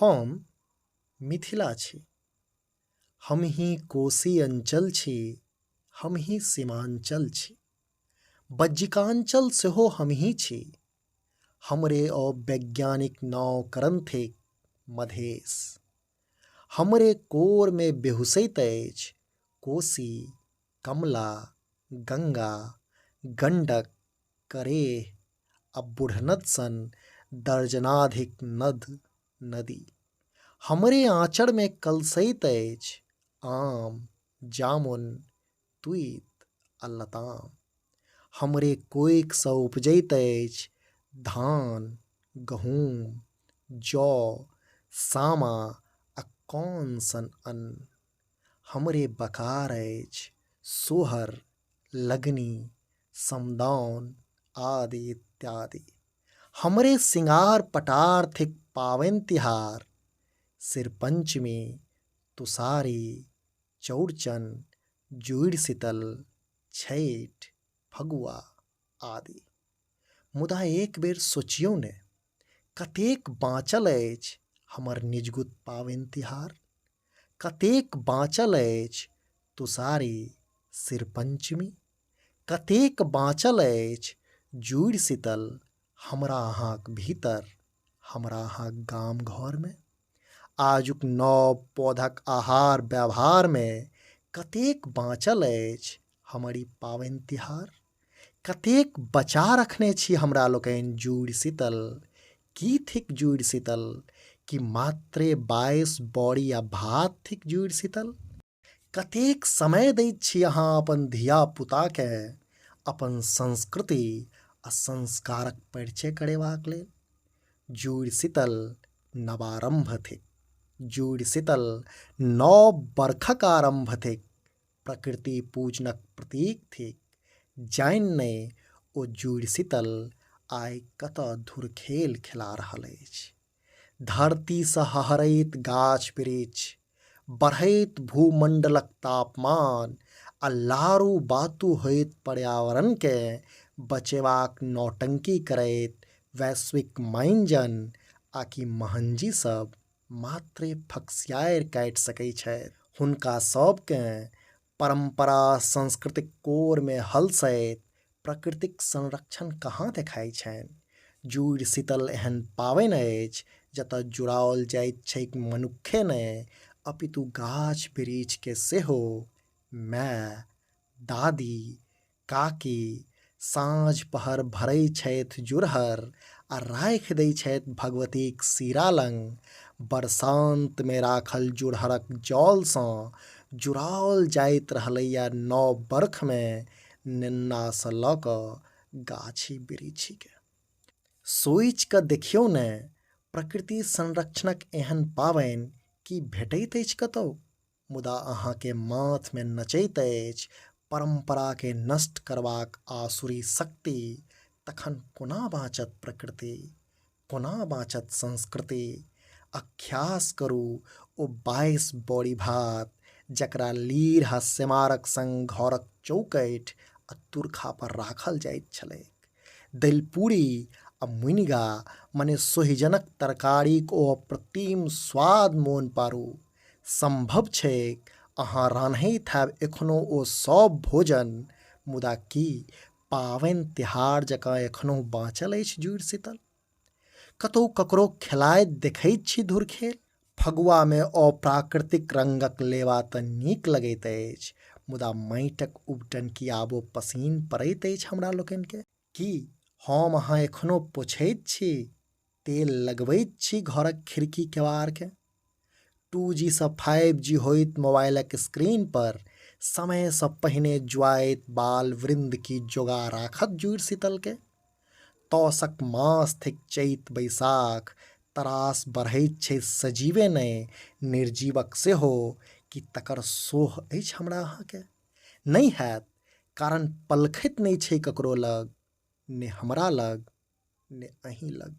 हम मिथिला छी। हमही कोशी अंचल छी, हमही सीमांचल छी। बज्जिकांचल सेहो हमही छी। हमरे अवैज्ञानिक नामकरण थिक मधेश। हमरे कोरमे बेहुसैत अछि कोशी, कमला, गंगा, गंडक, करेह आ बूढ़नद सन दर्जनाधिक नद नदी। हमरे आँचरमे कलसैत अछि आम, जामुन, तूति आ लताम। हमरे कोखिसँ उपजैत अछि धान, गहूम, जौ, सामा आ कौन सन अन्न। हमरे बकार अछि सोहर, लगनी, समदाउन आदि इत्यादि। हमरे सिंगार पटार थिक पाबनि तिहार, सिरपञ्चमी, तुसारी, चौरचन, जुड़ि शीतल, छठि, फगुआ आदि। मुदा एक बेर सोचियौ ने, कतेक बाँचल अछि हमर निजगुत पाबनि तिहार? कतेक बाँचल अछि तुसारी, सिरपञ्चमी? कतेक बाँचल अछि जुड़ि शीतल हमरा अहाँक भीतर, हमरा अहाँक गाम घरमे? आजुक नव पौधाक आहार व्यवहारमे कतेक बाँचल अछि हमर ई पाबनि तिहार? कतेक बचा रखने छी हमरा लोकनि जुड़ि शीतल? की थिक जुड़ि शीतल? की मात्रे बासि बड़ी आ भात थिक जुड़ि शीतल? कतेक समय दैत छी अहाँ अपन धिया पुताकेँ अपन संस्कृति आ संस्कारक परिचय करेबाक लेल? जुड़ि शीतल नवारम्भ थिक। जुड़ि शीतल नव बरखक आरम्भ थिक। प्रकृति पूजनक प्रतीक थिक। जानि नहि ओ जुड़ि शीतल आइ कतऽ धुरखेल खेला रहल अछि। धरतीसँ हहरैत गाछ वृक्ष, बढ़ैत भूमण्डलक तापमान आ लारू बातू होइत पर्यावरणकेँ बचेबाक नौटंकी करैत वैश्विक माइनजन आ कि महंजी सब मात्रे फकसियारि काटि सकै छथि। हुनका सबकेँ परम्परा संस्कृतिक कोरमे हलसैत प्रकृतिक संरक्षण कहाँ देखाइ छनि? जुड़ि शीतल एहन पाबनि अछि जतऽ जुड़ाओल जाइत छैक मनुक्खे नहि अपितु गाछ वृक्षके सेहो। माय, दादी, काकी साँझ पहर भरै छथि जुड़हर आ राखि दै छथि भगवतीक सीरा लग। बरसान्तमे राखल जुड़हरक जलसँ जुड़ाओल जाइत रहलैए नव बरखमे नेन्नासँ लऽ कऽ गाछी बिरिछीके। सोचि कऽ देखियौ ने, प्रकृति संरक्षणक एहन पाबनि की भेटैत अछि कतौ? मुदा अहाँके माथमे नचैत अछि परम्पराके नष्ट करबाक आसुरी शक्ति। तखन कोना बाँचत प्रकृति? कोना बाँचत संस्कृति? अख्यास करू ओ बासि बड़ी भात जकरा लीढ़ आ सेमारक संग घरक चौकठि आ तुरखा पर राखल जाइत छलैक। दलिपूरी आ मुनिगा मने सोहिजनक तरकारीक ओ अप्रतिम स्वाद मोन पारू। सम्भव छैक अहाँ रान्हैत हैब एखनो ओ सब भोजन, मुदा की पाबनि तिहार जकाँ एखनहु बाँचल अछि जुड़ि शीतल? कतहु ककरो खेलाइत देखैत छी धुरखेल? फगुआमे अप्राकृतिक रंगक लेबा तऽ नीक लगैत अछि, मुदा माटिक उबटन की आबो पसिन पड़ैत अछि हमरा लोकनिकेँ? की हम अहाँ एखनो पोछैत छी, तेल लगबैत छी घरक खिड़की केबाड़केँ? 2G सँ 5G होइत मोबाइलक स्क्रीन पर समयसँ पहिने जुआइत बाल वृन्द की जोगा राखत जुड़ि शीतलकेँ? तौसक मास थिक चैत बैसाख, तरास बढ़ैत छै सजीवे नहि निर्जीवक सेहो। की तकर सोह अछि हमरा अहाँकेँ? नहि हैत, कारण पलखति नहि छै ककरो लग, ने हमरा लग, ने अहीं लग।